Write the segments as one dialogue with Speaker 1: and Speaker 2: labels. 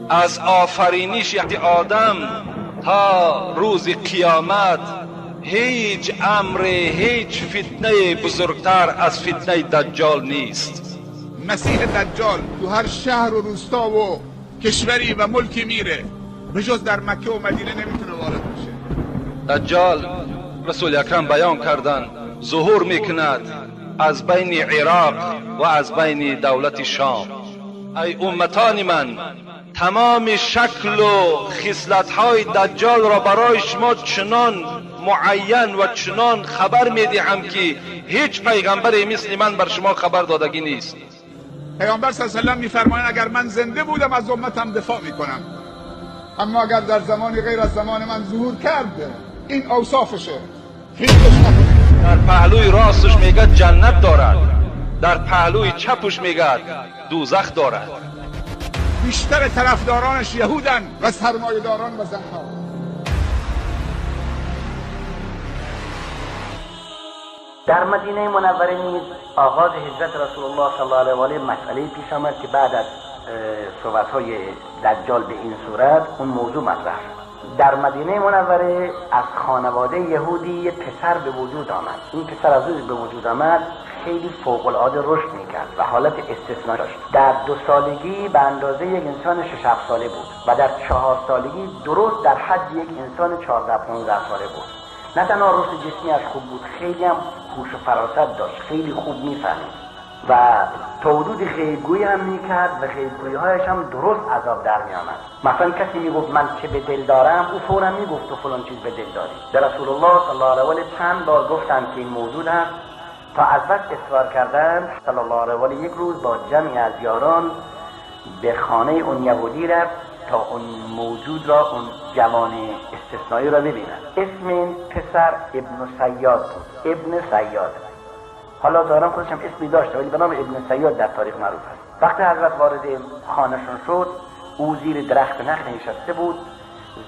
Speaker 1: Аз офариниши одам то рӯзи қиёмат ҳеҷ амре, ҳеҷ фитнаи бузургтар аз фитнаи Даҷҷол нест.
Speaker 2: Масеҳи Даҷҷол ту ҳар шаҳру руставу кишваре ва мулке мира, ба ҷуз дар Макка ва Мадина наметавонад ворид бишавад.
Speaker 1: Даҷҷол, Расули Акрам баён карданд, зуҳур мекунад аз байни Ироқ ва аз байни давлати Шом. Эй умматони ман, тамоми шаклу хислатҳои Даҷҷолро барои шумо чунон муайян ва чунон хабар медиҳам, ки ҳеҷ пайғамбаре мисли ман бар шумо хабар додагӣ нест.
Speaker 2: Паёмбар саллаллоҳу алайҳи васаллам мефармоянд: агар ман зинда будам, аз умматам дифоъ мекунам, аммо агар дар замоне ғайр аз замони ман зуҳур кард, ин авсофаше, фиребаш накунед.
Speaker 1: Дар паҳлӯи росташ мегӯяд ҷаннат дорад, дар паҳлӯи чапаш мегӯяд дӯзах дорад.
Speaker 2: Бештар тарафдоронаш яҳуданд ва сармоядорон ва занҳо.
Speaker 3: Дар Мадинаи Мунаввара низ оғози ҳиҷрати Расулуллоҳ саллаллоҳу алайҳи ва олиҳ масъалае пеш омад, ки баъд аз суҳбатҳои Даҷҷол ба ин сурат он мавзӯъ матраҳ шуд. Дар Мадинаи Мунаввара аз хонаводаи яҳудӣ як писар ба вуҷуд омад. Ин писар аз рӯзе ба вуҷуд омад, хеле фавқулода рушд мекард ва ҳолати истисноӣ дошт. Дар 2 солагӣ ба андозаи як инсони 6-7 сола буд ва дар 4 солагӣ дуруст дар ҳадди як инсони 14-15 сола буд. На танҳо рушди ҷисмиаш хуб буд, хеле ҳам ҳуш ва фаросат дошт, хеле хуб мефаҳмид ва то ҳудуди ғайбгӯӣ ҳам мекард ва ғайбгӯиҳояш ҳам дуруст азоб дар меомад. Масалан, касе мегуфт ман чӣ ба дил дорам, ӯ фавран мегуфт ту фалон чиз ба дил дорӣ. Ба Расулуллоҳ саллаллоҳу алайҳи ва олиҳ чанд бор гуфтанд, ки ин мавҷуд аст, то аз бас исрор карданд, саллаллоҳу алайҳи ва олиҳ як рӯз бо ҷамъе аз ёрон ба хонаи он яҳудӣ рафт то он мавҷудро, он ҷавони истисноиро бибинад. Исми ин писар Ибни Сайёд буд. Ибни Сайёд. Ҳоло зоҳиран худаш ҳам исме дошта, вале ба номи Ибни Сайёд дар таърих маъруф аст. Вақте ҳазрат вориди хонашон шуд, ӯ зери дарахти нахл нишаста буд,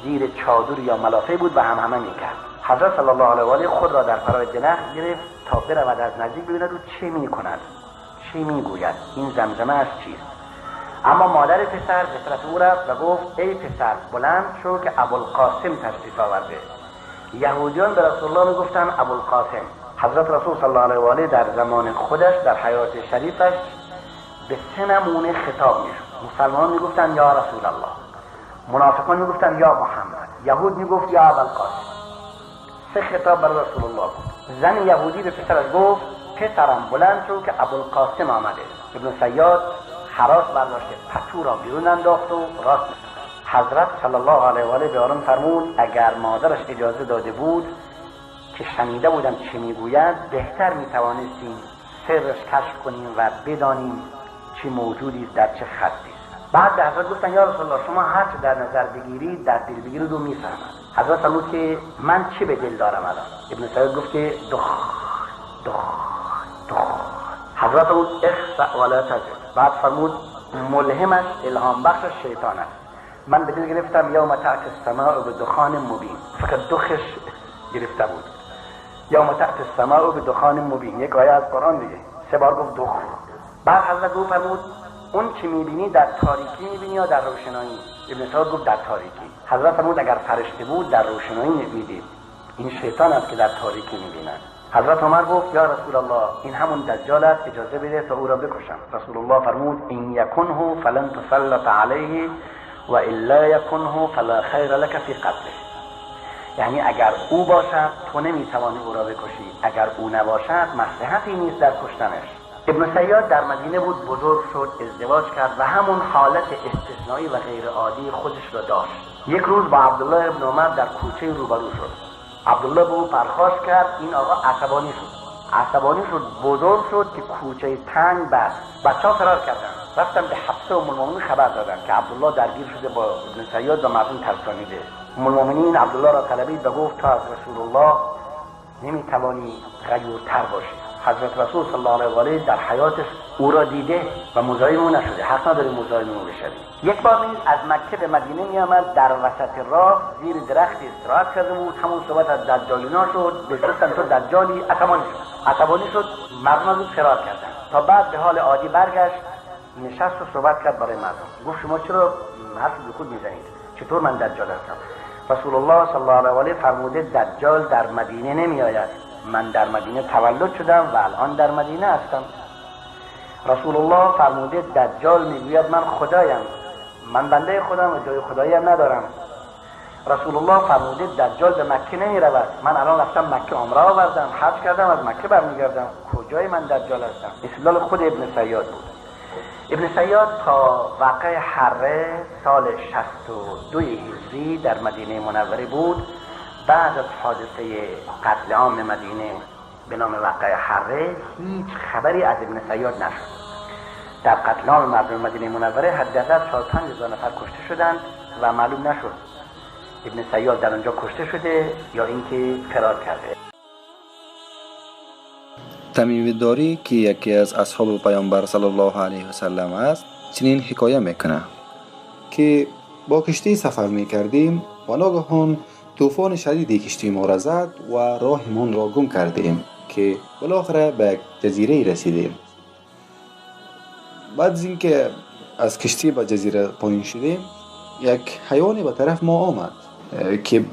Speaker 3: зери чодур ё малофе буд ва ҳамҳама мекард. Ҳазрат саллаллоҳу алайҳи ва олиҳ худро дар фарои дарахт гирифт то биравад аз наздик бибинад ӯ чӣ мекунад, чӣ мегӯяд, ин замзама аз чист. Аммо модари писар ба тарафи ӯ рафт ва гуфт: эй писар, баланд шав ки Абулқосим ташриф оварда. Яҳудиён ба Расулуллоҳ мегуфтанд Абулқосим. Ҳазрат Расул саллаллоҳу алайҳи ва олиҳ дар замони худаш, дар ҳаёти шарифаш ба 3 намуна хитоб мешуд. Мусалмонон мегуфтанд ё Расулаллоҳ, мунофиқон мегуфтанд ё Муҳаммад, яҳуд мегуфт ё Абулқосим. 3 хитоб барои Расулуллоҳ буд. Зани яҳудӣ ба писараш гуфт: писарам, баланд шав ки Абулқосим омада. Ибни Сайёд ҳарос бардошта пату ро берун андохт ва рост нишаст. Ҳазрат саллаллоҳу алайҳи ва олиҳ ба орон фармуд: агар модараш иҷоза дода буд, ки шунида будам чӣ мегӯяд, беҳтар метавонистем сирраш кашф кунем ва бидонем чӣ мавҷудест, дар чӣ хаттест. Баъд ба ҳазрат гуфтанд: ё Расулуллоҳ, шумо ҳар чӣ дар назар бигиред, дар дил бигиред, ӯ мефаҳмад. Ҳазрат фармуд ки ман чӣ ба дил дорам алан? Ибни Сайёд гуфт ки дух, дух, дух. Ҳазрат фармуд: اخسأ ولا تزد. بعد фармуд: мулҳимаш, илҳом бахшаш шайтон аст. Ман ба дил гирифтам یوم تأتی السماء بدخان مبین، فقط دخش گرفته بود. یوم تأتی السماء بدخان مبین، یک آیه از قرآن دیگه، 3 بار گفت دخ. بعد حضرت او فرمود: اون چی میبینی در تاریکی میبینی یا در روشنایی؟ ابن سعود گفت در تاریکی. حضرت فرمود اگر فرشته بود در روشنایی میدید، این شیطان است که در تاریکی میبیند. حضرت عمر گفت: یا رسول الله، این همون دجال است، اجازه بده تا او را بکشم. رسول الله فرمود: این یکنه فلن تسلط علیه و الا یکنه فلا خیر لک فی قتله. یعنی اگر او باشد تو نمیتوانی او را بکشی، اگر او نباشد مصلحتی نیست در کشتنش. ابن صیاد در مدینه بود، بزرگ شد، ازدواج کرد و همون حالت استثنایی و غیر عادی خودش را داشت. یک روز با عبدالله ابن عمر در کوچه روبرو شد. عبدالله به او پرخاش کرد، این آقا عصبانی شد. عصبانی شد، بزرگ شد که کوچه تنگ بست. بچه‌ها فرار کردن، رفتن به حفصه و ام المؤمنین خبر دادن که عبدالله درگیر شده با ابن صیاد و مردم ترسانیده. ام المؤمنین عبدالله را طلبید و گفت تو از رسول الله نمیتوانی غیورتر باشی. حضرت رسول صلی الله علیه و آله در حیاتش او را دیده و مزاحم او نشده، حق نداری مزاحم او بشوی. یک بار نیز از مکه به مدینه می آمد، در وسط راه زیر درخت استراحت کرده بود، همون صحبت از دجالینا شد، بهش گفتن تو دجالی، عصبانی شد، عصبانی شد، مردم از او فرار کردند. تا بعد به حال عادی برگشت. نشست و صحبت کرد برای مردم. گفت شما چرا حرف بیخود میزنید؟ چطور من دجال هستم؟ رسول الله صلی الله علیه و آله فرموده دجال در مدینه نمی آید. من در مدینه تولد شدم و الان در مدینه هستم. رسول الله فرموده دجال میگوید من خدایم، من بنده خودم و جای خدایم ندارم. رسول الله فرموده دجال به مکه نمی رود. من الان رفتم مکه عمره آوردم، حج کردم، از مکه برمیگردم. کجای من دجال هستم؟ استدلال خود ابن صیاد بود. ابن صیاد تا واقع حره سال 62 هجری در مدینه منوره بود. بعد از حادثه قتل عام مدینه به نام واقع حره هیچ خبری از ابن صیاد نشد. در قتل عام مردم مدینه منوره حداقل 4-5 هزار نفر کشته شدند و معلوم نشد ابن صیاد در آنجا کشته شده یا اینکه فرار کرده.
Speaker 4: تمیم داری که یکی از اصحاب پیامبر صلی الله علیه و سلم است چنین حکایه میکنه که با کشتی سفر میکردیم و ناگهان طوفان شدیدی کشتی ما را زد و راهمان را گم کردیم که بالاخره به یک جزیره رسیدیم. بعد از اینکه از کشتی به جزیره پایین شدیم یک حیوانی به طرف ما آمد که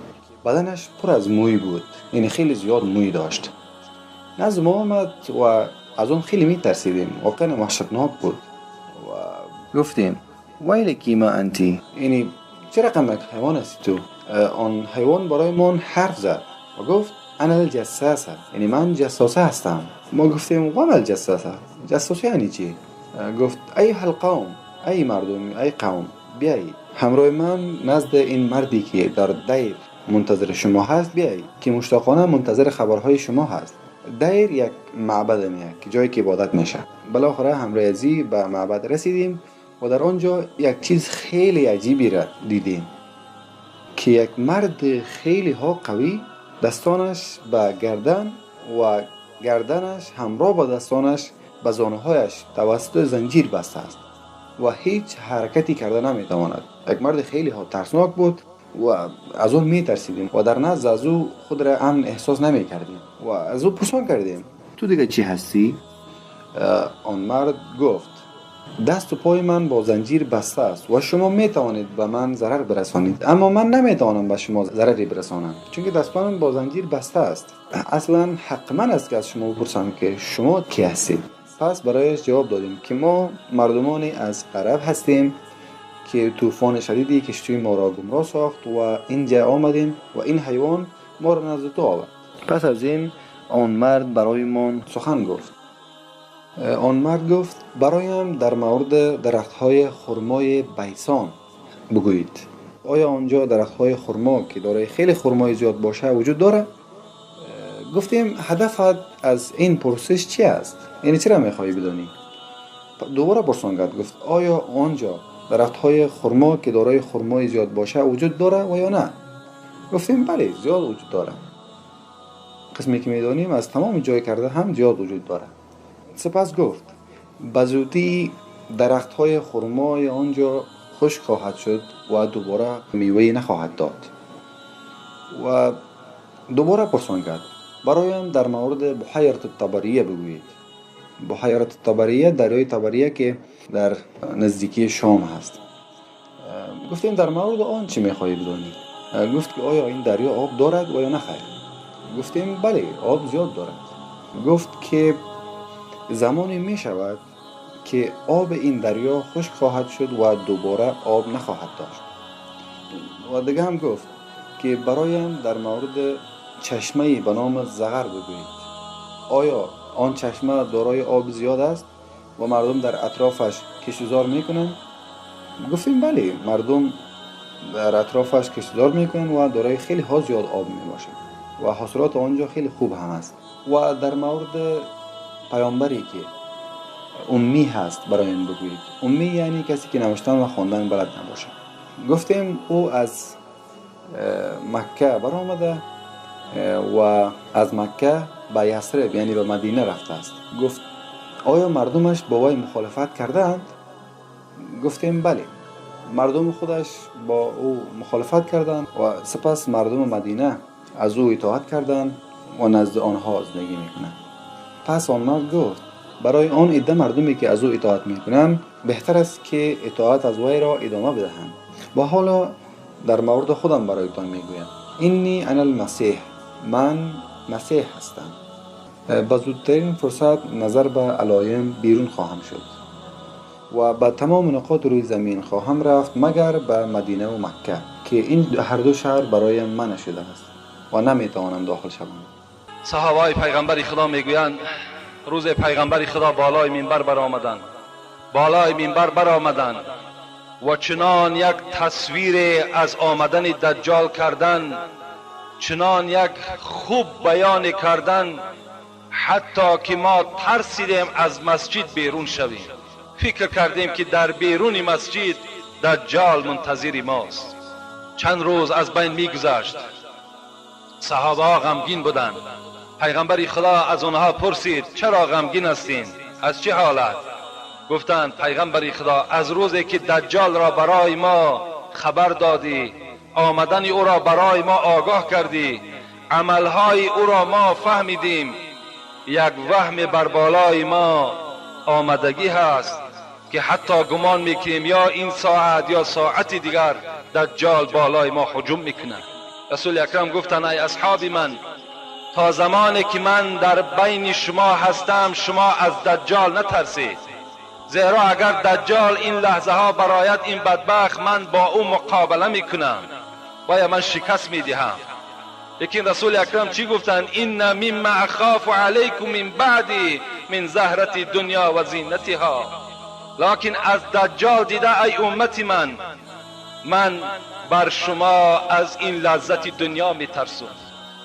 Speaker 4: بدنش پر از موی بود، یعنی خیلی زیاد موی داشت. نزد ما آمد و از اون خیلی می ترسیدیم، واقعا وحشتناک بود و گفتیم ویلکی ما انتی، یعنی چه رقم یک حیوان هستی تو؟ آن حیوان برای ما حرف زد و گفت انا الجساسه، یعنی من جساسه هستم. ما گفتیم وما الجساسه، جساسه یعنی چی؟ گفت ایها القوم، ای مردم، ای قوم، بیایید همراه من نزد این مردی که در دیر منتظر شما هست بیایید که مشتاقانه منتظر خبرهای شما هست. دیر یک معبد میه که جایی که عبادت میشه. بالاخره همراه ازی به معبد رسیدیم و در آنجا یک چیز خیلی عجیبی را دیدیم که یک مرد خیلی ها قوی دستانش به گردن و گردنش همراه با دستانش به زانوهایش توسط زنجیر بسته است و هیچ حرکتی کرده نمیتواند. یک مرد خیلی ها ترسناک بود و از اون میترسیدیم و در نزد از او خود را امن احساس نمیکردیم و از او پرسان کردیم تو دیگه چی هستی؟ آن مرد گفت دست و پای من با زنجیر بسته است و شما میتوانید به من ضرر برسانید، اما من نمیتوانم به شما ضرری برسانم چون که دستانم با زنجیر بسته است. اصلا حق من است که از شما بپرسم که شما کی هستید. پس برایش جواب دادیم که ما مردمانی از عرب هستیم که طوفان شدیدی کشتی ما را گمراه ساخت و اینجا آمدیم و این حیوان ما را نزد تو آورد. پس از این آن مرد برایمان سخن گفت. آن مرد گفت برایم در مورد درختهای خرمای بیسان بگویید. آیا آنجا درختهای خرما که دارای خیلی خرمای زیاد باشه وجود داره؟ گفتیم هدفت از این پرسش چی است؟ یعنی چرا میخوایی بدانی؟ دوباره پرسان کرد، گفت آیا آنجا درختهای خرما که دارای خرمای زیاد باشه وجود داره و یا نه؟ گفتیم بله زیاد وجود داره. قسمی که میدانیم از تمام جای کرده هم زیاد وجود داره. سپس گفت به زودی درختهای خرمای آنجا خشک خواهد شد و دوباره میوه نخواهد داد. و دوباره پرسان کرد برایم در مورد بحیرة الطبریه بگویید. بحیرة الطبریه دریای طبریه که در نزدیکی شام هست. گفتیم در مورد آن چی میخوایی بدانی؟ گفت که آیا این دریا آب دارد و یا نه خیر؟ گفتیم بله آب زیاد دارد. گفت که زمانی می شود که آب این دریا خشک خواهد شد و دوباره آب نخواهد داشت. و دیگه هم گفت که برایم در مورد چشمه‌ای به نام زغر بگویید. آیا آن چشمه دارای آب زیاد است و مردم در اطرافش کشتزار میکنند؟ گفتیم بله مردم در اطرافش کشتزار میکنند و دارای خیلی ها زیاد آب میباشد و حاصلات آنجا خیلی خوب هم است. و در مورد پیامبری که امی هست برایم بگویید. امی یعنی کسی که نوشتن و خواندن بلد نباشه. گفتیم او از مکه برآمده و از مکه به یثرب یعنی به مدینه رفته است. گفت آیا مردمش با وی مخالفت کردند؟ گفتیم بله مردم خودش با او مخالفت کردند و سپس مردم مدینه از او اطاعت کردند و نزد آنها زندگی میکنند. پس آن مرد گفت برای آن عده مردمی که از او اطاعت میکنند بهتر است که اطاعت از وی را ادامه بدهند. و حالا در مورد خودم برایتان میگویم، انی انا المسیح، من مسیح هستم. به زودترین فرصت نظر به علایم بیرون خواهم شد و به تمام نقاط روی زمین خواهم رفت مگر به مدینه و مکه که این هر دو شهر برایم منع شده است و نمیتوانم داخل شوم.
Speaker 1: صحابای پیغمبر خدا میگویند روز پیغمبر خدا بالای منبر برآمدند، بالای منبر برآمدند و چنان یک تصویر از آمدن دجال کردن، چنان یک خوب بیان کردن، حتی که ما ترسیدیم از مسجد بیرون شویم. فکر کردیم که در بیرون مسجد دجال منتظر ماست. چند روز از بین میگذشت، صحابه ها غمگین بودند. پیغمبر خدا از آنها پرسید چرا غمگین هستین؟ از چه حالت؟ گفتند پیغمبر خدا از روزی که دجال را برای ما خبر دادی، آمدن او را برای ما آگاه کردی، عملهای او را ما فهمیدیم، یک وهم بر بالای ما آمدگی هست که حتی گمان میکنیم یا این ساعت یا ساعت دیگر دجال بالای ما هجوم میکند. رسول اکرم گفتند ای اصحاب من، تا زمانی که من در بین شما هستم شما از دجال نترسید، زیرا اگر دجال این لحظه ها برایت این بدبخت، من با او مقابله میکنم و یا من شکست میدهم. لیکن رسول اکرم چی گفتند؟ ان مما اخاف علیکم من بعدی من زهرت دنیا و زینتها. لکن از دجال دیده ای امت من، من بر شما از این لذت دنیا میترسم.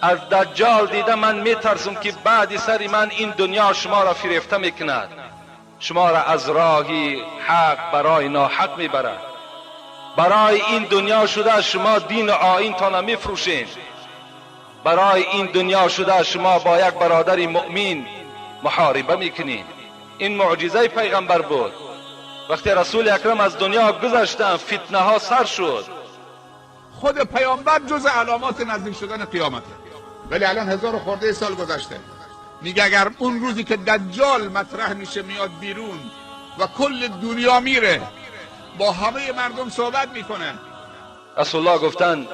Speaker 1: از دجال دیده من میترسم که بعد سر من این دنیا شما را فریفته میکند، شما را از راه حق برای ناحق میبرد. برای این دنیا شده شما دین و آیین تان میفروشین، برای این دنیا شده شما با یک برادر مؤمن محاربه میکنین. این معجزه پیغمبر بود. وقتی رسول اکرم از دنیا گذشتن فتنه ها سر شد.
Speaker 2: خود پیامبر جز علامات نزدیک شدن قیامته، ولی الان 1000 خورده سال گذشته. میگه اگر اون روزی که دجال مطرح میشه میاد بیرون و کل دنیا میره با همه مردم صحبت میکنه.
Speaker 1: رسول الله گفتن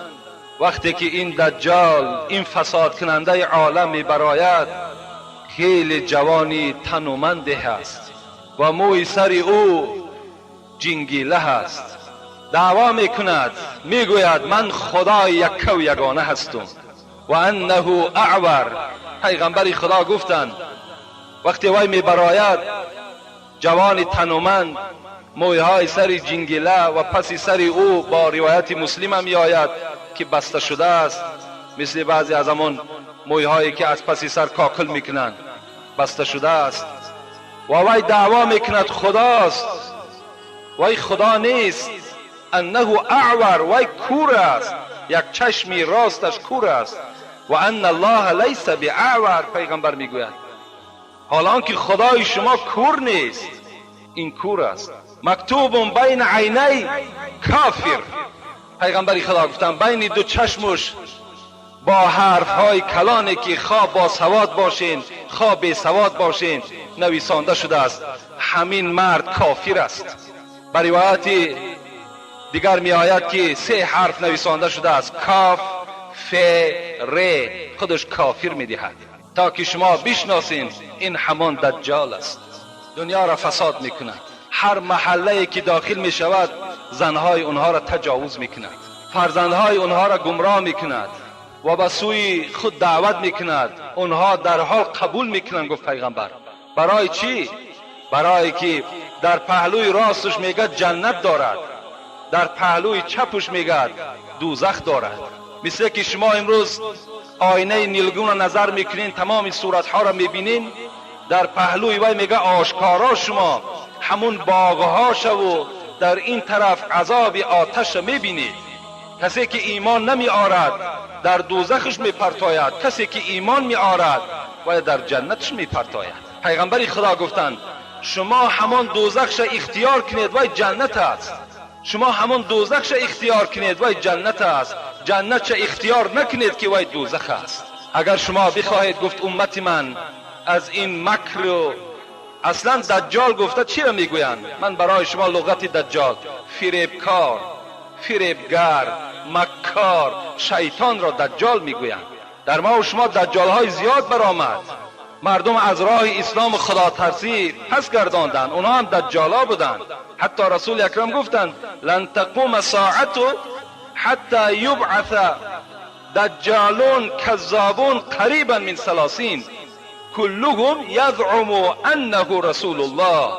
Speaker 1: وقتی که این دجال، این فساد کننده عالم میبراید، خیلی جوانی تنومند هست و موی سر او جنگیله هست. دعوا میکند، میگوید من خدای یک و یگانه هستم و انه اعور. پیغمبر خدا گفتند وقتی وی میبراید جوان تنومند، مویهای سر جنگیله و پس سر او با روایت مسلم می آید که بسته شده است، مثل بعضی از همان مویهایی که از پس سر کاکل میکنند، بسته شده است. و وی دعوا میکند خداست، وی خدا نیست. انه اعور، وی کور است، یک چشمی راستش کور است. و ان الله لیس باعور، پیغمبر میگوید حالا که خدای شما کور نیست، این کور است. مکتوب بین عینی کافر، پیغمبر خدا گفتن بین دو چشمش با حرف های کلانی که خواه با سواد باشین خواه بی سواد باشین نویسانده شده است، همین مرد کافر است. بر روایت دیگر می آید که 3 حرف نویسانده شده است، کاف ف ر، خودش کافر می دهد تا که شما بشناسین این همان دجال است. دنیا را فساد می کند، هر محله که داخل می شود زنهای اونها را تجاوز می کند، فرزندهای اونها را گمراه می کند و به سوی خود دعوت می کند. اونها در حال قبول می کنند. گفت پیغمبر برای چی؟ برای که در پهلوی راستش میگه جنت دارد، در پهلوی چپش میگه دوزخ دارد. مثل که شما امروز آینه نیلگون را نظر میکنین، تمام صورتها را میبینین، در پهلوی وی میگه آشکارا شما همون باغها شو و در این طرف عذاب آتش میبینید. کسی که ایمان نمی آرد در دوزخش میپرتاید، کسی که ایمان می آرد و در جنتش میپرتاید. پیغمبر خدا گفتند شما همان دوزخش اختیار کنید وی جنت است، شما همان دوزخش اختیار کنید وی جنت است، جنت اختیار نکنید که وی دوزخ است. اگر شما بخواهید، گفت امت من، از این مکر و اصلا دجال گفته چی را میگویند؟ من برای شما لغت دجال: فریبکار، فریبگر، مکار، شیطان را دجال میگویند. در ما و شما دجال های زیاد برآمد. مردم از راه اسلام و خدا ترسی پس گرداندند. اونها هم دجالا بودند. حتی رسول اکرم گفتند لن تقوم ساعت حتی یبعث دجالون کذابون قریبا من 30 کلهم یزعم انه رسول الله.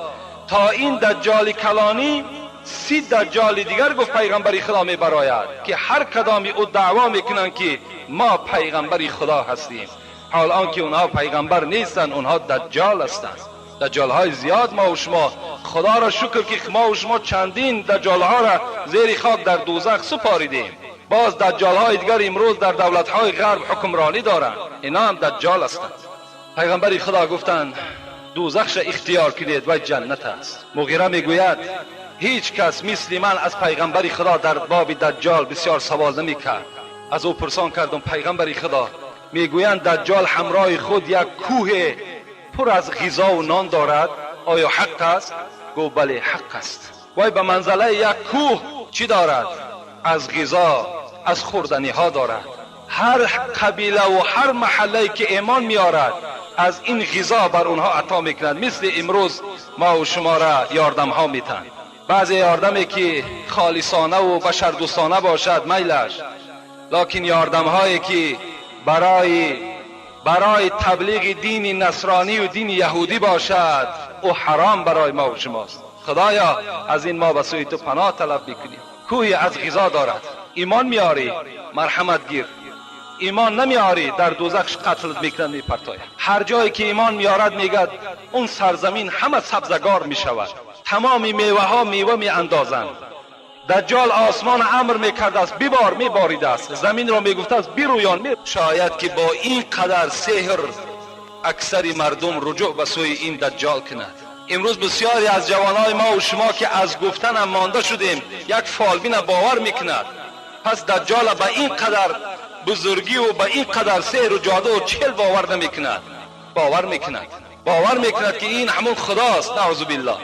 Speaker 1: تا این دجال کلانی 30 دجال دیگر گفت پیغمبری خدا می براید که هر کدامی او دعوا میکنند که ما پیغمبری خدا هستیم، حال آنکه اونها پیغمبر نیستند، اونها دجال هستند. دجال های زیاد ما و شما، خدا را شکر که ما و شما چندین دجال ها را زیر خاک در دوزخ سپاریدیم. باز دجال های دیگر امروز در دولت های غرب حکمرانی دارند، اینا هم دجال هستند. پیغمبر خدا گفتند دوزخش اختیار کنید و جنت است. مغیره میگوید هیچ کس مثل من از پیغمبر خدا در باب دجال بسیار سوال نمی کرد. از او پرسان کردم پیغمبر خدا، میگویند دجال همراه خود یک کوه پر از غذا و نان دارد، آیا حق است؟ گفت بله حق است. وای به منزله یک کوه چی دارد؟ از غذا، از خوردنی ها دارد. هر قبیله و هر محله که ایمان میارد از این غذا بر اونها عطا میکند. مثل امروز ما و شما را یاردم ها میتن. بعضی یاردمی که خالصانه و بشردوستانه باشد میلش، لکن یاردم هایی که برای تبلیغ دین نصرانی و دین یهودی باشد او حرام برای ما و شماست. خدایا از این ما به سوی تو پناه طلب میکنیم. کوهی از غذا دارد، ایمان میاری مرحمت گیر، ایمان نمیاری در دوزخش قتل میکنند میپرتاید. هر جایی که ایمان میارد میگد اون سرزمین همه سبزگار میشود، تمام میوه ها میوه می اندازند. دجال آسمان امر میکرد است بیبار، میبارید است، زمین را میگفت است بیرویان. شاید که با این قدر سحر اکثر مردم رجوع به سوی این دجال کند. امروز بسیاری از جوانای ما و شما که از گفتن هم مانده شدیم یک فالبین باور میکند. پس دجال به این قدر بزرگی و به این قدر سحر و جادو و چل باور نمیکند، باور میکند، باور میکند که این همون خداست. نعوذ بالله.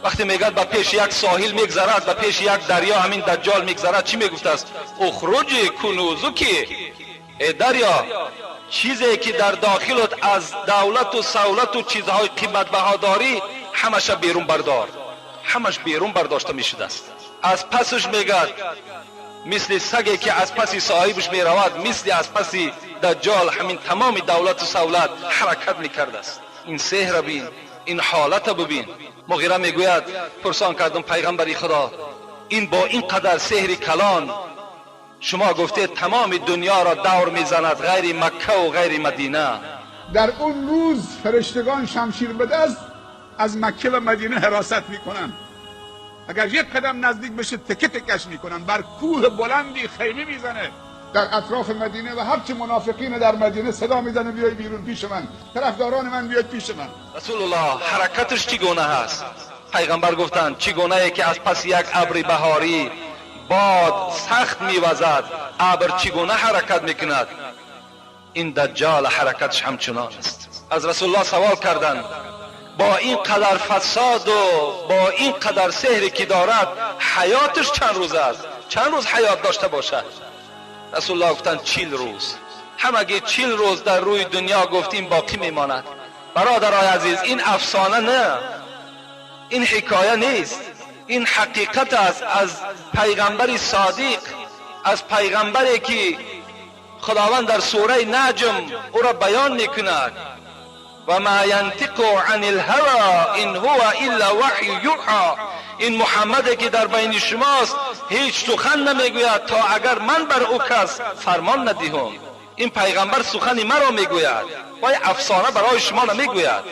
Speaker 1: وقتی میگد به پیش یک ساحل میگذرد، به پیش یک دریا همین دجال میگذرد، چی میگفت است؟ اخرج کنوزکی، ای دریا چیزی که در داخلت از دولت و سولت و چیزهای قیمت بها داری همش بیرون بردار. همش بیرون برداشته میشده است. از پسش میگد مثل سگی که از پس صاحبش میرود، مثل از پس دجال همین تمام دولت و سولت حرکت میکرده است. این سحر بین، این حالت ببین. مغیره میگوید پرسان کردم پیغمبر خدا، این با این قدر سحر کلان شما گفته تمام دنیا را دور میزند غیر مکه و غیر مدینه.
Speaker 2: در اون روز فرشتگان شمشیر به دست از مکه و مدینه حراست میکنن. اگر یک قدم نزدیک بشه تکه تکش میکنن. بر کوه بلندی خیمه میزنه در اطراف مدینه و هرچی منافقین در مدینه صدا میزنه بیای بیرون پیش من، طرفداران من بیاید پیش من.
Speaker 1: رسول الله حرکتش چگونه هست؟ پیغمبر گفتند چگونه که از پس یک ابر بهاری باد سخت میوزد، ابر چگونه حرکت میکند، این دجال حرکتش همچنان است. از رسول الله سوال کردند با این قدر فساد و با این قدر سحری که دارد حیاتش چند روز است؟ چند روز حیات داشته باشد؟ رسول الله گفتند 40 روز. همگی 40 روز در روی دنیا گفتیم باقی میماند. برادرای عزیز، این افسانه نه، این حکایه نیست، این حقیقت است از پیغمبر صادق، از پیغمبری که خداوند در سوره نجم او را بیان میکند: و ما ینطق عن الهوى ان هو الا وحی یوحی. این محمدی که در بین شماست هیچ سخن نمیگوید تا اگر من بر او کس فرمان ندهم. این پیغمبر سخن مرا میگوید و افسانه برای شما نمیگوید.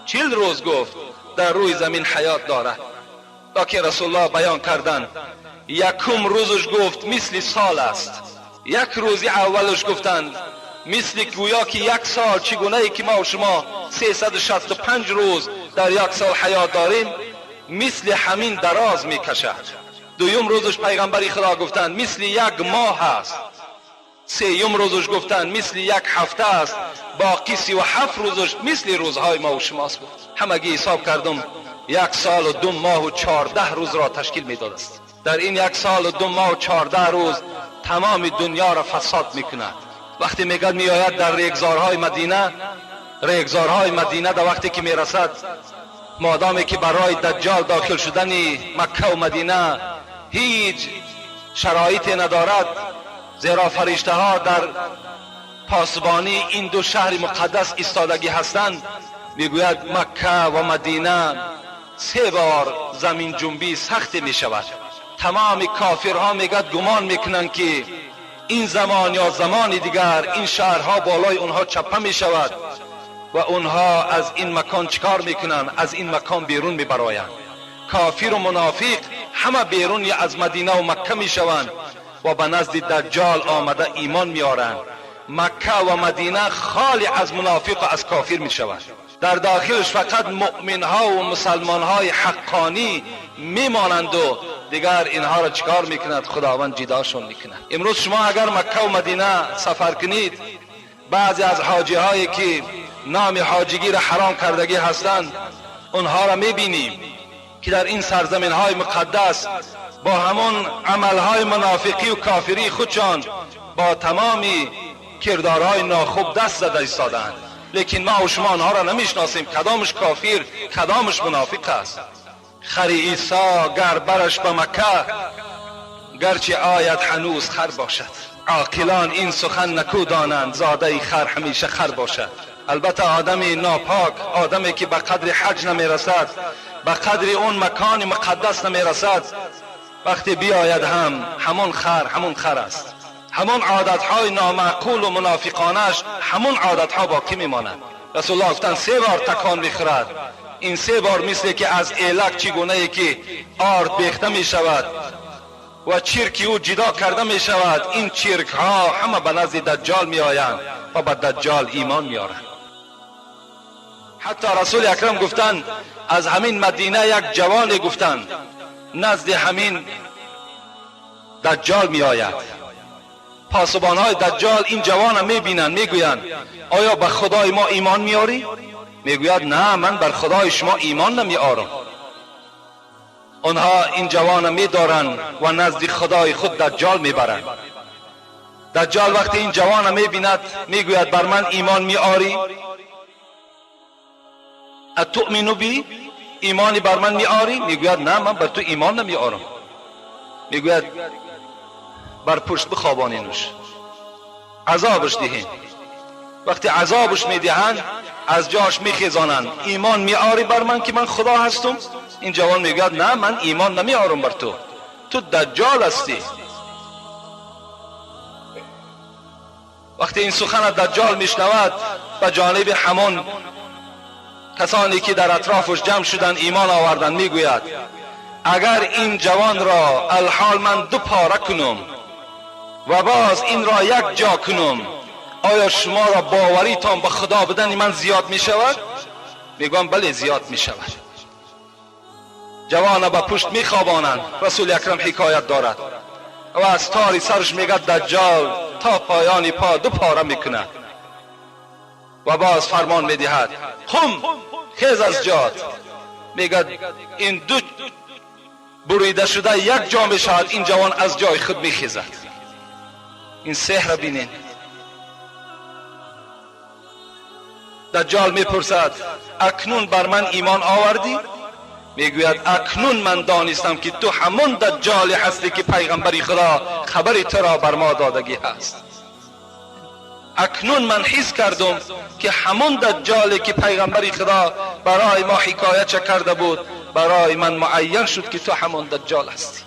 Speaker 1: 40 روز گفت در روی زمین حیات دارد. لکن رسول الله بیان کردن یکم روزش گفت مثل سال است. یک روزی اولش گفتند مثل گویا که یک سال، چگونه ای که ما و شما 365 روز در یک سال حیات داریم، مثل همین دراز میکشد. دویم روزش پیغمبری خدا گفتند مثل یک ماه است. سیوم روزش گفتن مثل یک هفته است، باقی 37 روزش مثل روزهای ما و شماست بود. همگی حساب کردم 1 سال و 2 ماه و 14 روز را تشکیل میداد است. در این 1 سال و 2 ماه و 14 روز تمام دنیا را فساد میکند. وقتی میگد میآید در ریگزارهای مدینه، ریگزارهای مدینه در وقتی که میرسد، مادامی که برای دجال داخل شدن مکه و مدینه هیچ شرایطی ندارد، زیرا فرشته ها در پاسبانی این دو شهر مقدس ایستادگی هستند، میگوید مکه و مدینه 3 بار زمین جنبی سخت می شود. تمام کافرها میگد گمان میکنند که این زمان یا زمان دیگر این شهرها بالای اونها چپه می شود و اونها از این مکان چکار میکنند؟ از این مکان بیرون میبرایند. کافر و منافق همه بیرون از مدینه و مکه میشوند و به نزد دجال آمده ایمان میارند. مکه و مدینه خالی از منافق و از کافر میشوند. در داخلش فقط مؤمن ها و مسلمان های حقانی میمانند و دیگر اینها را چیکار میکند؟ خداوند جداشون میکند. امروز شما اگر مکه و مدینه سفر کنید، بعضی از حاجی هایی که نام حاجیگی را حرام کردگی هستند، اونها را میبینیم که در این سرزمین های مقدس با همون عملهای منافقی و کافری خودشان با تمامی کردارهای ناخوب دست زده ایستادند. لیکن ما و شما آنها را نمیشناسیم، کدامش کافر کدامش منافق است. خر عیسی گر برش به مکه، گرچه آید هنوز خر باشد. عاقلان این سخن نکو دانند، زاده خر همیشه خر باشد. البته آدم ناپاک، آدمی که به قدر حج نمیرسد، به قدر اون مکان مقدس نمیرسد، وقتی بیاید هم همون خر همون خر است. همون عادتهای نامعقول و منافقانش همون عادتها باقی میماند. رسول الله گفتند 3 بار تکان میخورد. این 3 بار مثل که از ایلک چگونه ای که آرد بیخته میشود و چرک او جدا کرده میشود، این چرک ها همه به نزد دجال میآیند و به دجال ایمان میآرند. حتی رسول اکرم گفتند از همین مدینه یک جوان گفتند نزد همین دجال میآید. پاسبان های دجال این جوان میبینند، میگویند آیا به خدای ما ایمان میاری؟ میگوید نه، من بر خدای شما ایمان نمیآرم. آنها این جوان میدارند و نزد خدای خود دجال میبرند. دجال وقتی این جوان میبیند میگوید بر من ایمان میآری؟ اتؤمن بی؟ ایمانی بر من میآری؟ میگوید نه، من بر تو ایمان نمیآرم. میگوید بر پشت بخوابانینش، عذابش دهین. وقتی عذابش میدهند از جاش میخیزانند. ایمان میآری بر من که من خدا هستم؟ این جوان میگوید نه، من ایمان نمیآرم بر تو، تو دجال هستی. وقتی این سخن دجال میشنود به جانب همان کسانی که در اطرافش جمع شدن ایمان آوردن میگوید اگر این جوان را الحال من 2 پاره کنم و باز این را یک جا کنم، آیا شما را باوریتان به خدا بدن من زیاد می شود؟ میگم بله زیاد می شود. جوان به پشت می خوابانند. رسول اکرم حکایت دارد و از تاری سرش میگه دجال تا پایان پا 2 پاره میکند و باز فرمان میدهد قم، خیز از جات. میگه این 2 بریده شده یک جا می شود. این جوان از جای خود میخیزد. این سحر بینین. دجال میپرسد اکنون بر من ایمان آوردی؟ میگوید اکنون من دانستم که تو همون دجالی هستی که پیغمبری خدا خبری تو را بر ما دادگی هست. اکنون من حس کردم که همون دجالی که پیغمبری خدا برای ما حکایت کرده بود برای من معین شد که تو همون دجال هستی.